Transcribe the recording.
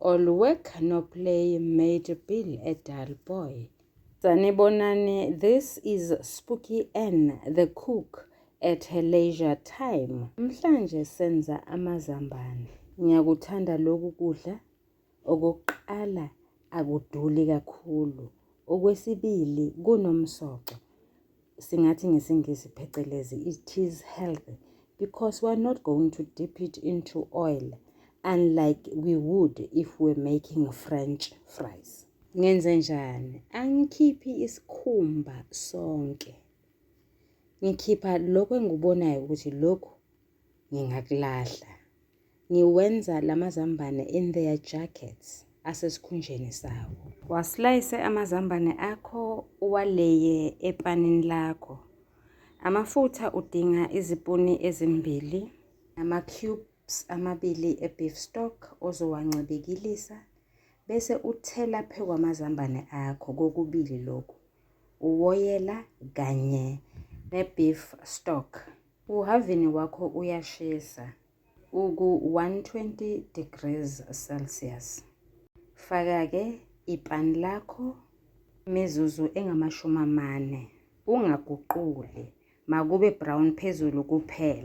All work no play made Bill a dull boy. Sanibonani, this is Spooky Ann, the cook at her leisure time. Namhlanje senza amazambane. Ngiyakuthanda lokhu kudla. Okokuqala akuduli kakhulu. Okwesibili kunomsoco. Singathi ngesiNgisi phecelezi it is healthy because we're not going to dip it into oil unlike we would if we're making French fries. Ngenze njani? Angikhiphi isikhumba sonke. Ngikhipha lokhu engikubonayo ukuthi lokhu ngingakulahla. Ngiwenza lamazambane in their jackets asesikhunjeni sawo. Waslayise amazambane akho uwaleye epanini lakho. Amafutha udinga izipuni ezimbili, ama-cubes amabili e-beef stock ozowancibikilisa bese uthela phezu kwamazambane akho kokubili lokhu, uwoyela kanye ne-beef stock. Uhhavini wakho uyashisa uku-120 degrees Celsius. Faka-ke ipani lakho imizuzu engamashumi amane. Ungaguquli, makube brown phezulu kuphela.